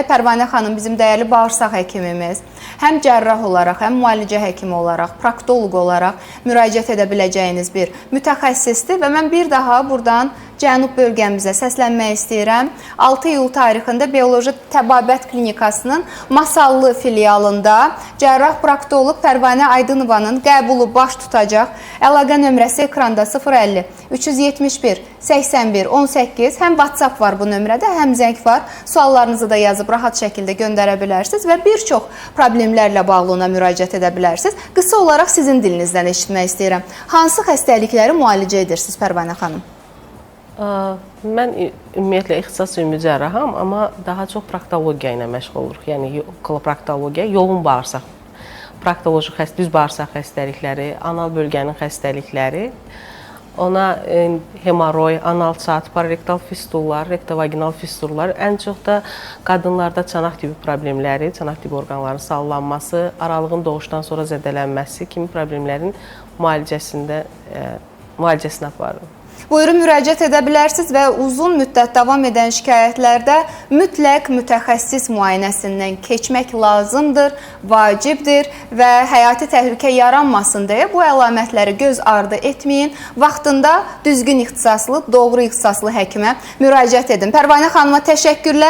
Pərvanə xanım bizim dəyərli bağırsaq həkimimiz. Həm cərrah olaraq, həm müalicə həkimi olaraq, proktoloq olaraq müraciət edə biləcəyiniz bir mütəxəssisdir və mən bir daha buradan Cənub bölgəmizə səslənmək istəyirəm. 6 iyul tarixində Bioloji Təbabət Klinikasının Masallı filialında cərrah proktoloq Pərvanə Aydınovanın qəbulu baş tutacaq. Əlaqə nömrəsi ekranda 050 371 81 18. Həm WhatsApp var bu nömrədə, həm zəng var. Suallarınızı da yazıb rahat şəkildə göndərə bilərsiniz və bir çox problemlərlə bağlı ona müraciət edə bilərsiniz. Qısa olaraq sizin dilinizdən eşitmək istəyirəm. Hansı xəstəlikləri müalicə edirsiniz, Pərvanə xanım? Mən ümumiyyətlə ixtisas ümumi cərraham, amma daha çox proktologiya ilə məşğul oluruq. Yəni koloproktologiya, yoğun bağırsaq, proktoloji xəstə, düz bağırsaq xəstəlikləri, anal bölgənin xəstəlikləri, ona hemoroy, anal çat, pararektal fistullar, rektovaginal fistullar, ən çox da qadınlarda çanaq tipi problemləri, çanaq tipi orqanların sallanması, aralığın doğuşdan sonra zədələnməsi kimi problemlərin müalicəsini aparırıq. Buyurun, müraciət edə bilərsiniz və uzun müddət davam edən şikayətlərdə mütləq mütəxəssis müayinəsindən keçmək lazımdır, vacibdir və həyati təhlükə yaranmasın deyə bu əlamətləri göz ardı etməyin. Vaxtında düzgün ixtisaslı, doğru ixtisaslı həkimə müraciət edin. Pərvanə xanıma təşəkkürlər.